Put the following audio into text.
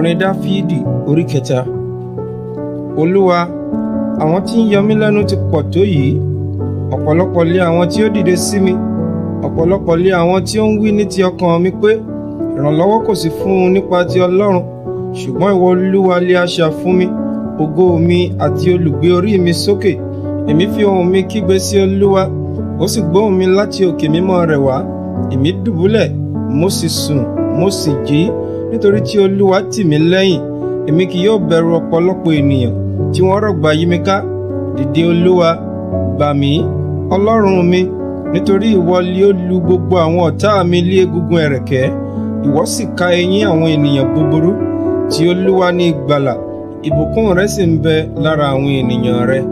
Orin Dáfídì orí kẹta. Olúwa, àwọn tí ń yọ mí lẹ́nu ti pọ̀ tó yìí. Ọ̀pọ̀lọpọ̀ lé àwọn tí ó dìde sí mi. Ọ̀pọ̀lọpọ̀ lé àwọn tí ó ń wí ní ti ọkàn mi pé, ìrànlọ́wọ́ kò sí fún un nípa ti Ọlọ́run. Ṣùgbọ́n ìwọ Olúwa lé asà fún mi, ògo mi àti olùgbé orí mi sókè. Èmi fi ohùn mi kígbe sí Olúwa, ó sì gbóhùn mi láti òkè mímọ́ rẹ̀ wá. Èmi dùbúlẹ̀, mo sì sùn, mo sì jí, nítorí tí Olúwa tì mí lẹ́yìn. Èmi kì yóò bẹ̀rù ọ̀pọ̀lọpọ̀ ènìyàn tí wọ́n rọ̀gbà yí mi ká. Dìde Olúwa, gbà mí, Ọlọ́run mi, nítorí ìwọ li ó lu gbogbo àwọn ọ̀tá mi lé egungun ẹ̀rẹ̀kẹ́. Ìwọ sì ka eyín àwọn ènìyàn búburú. Ti Olúwa ní ìgbàlà, ìbùkún rẹ̀ sì ń bẹ lára àwọn ènìyàn rẹ̀.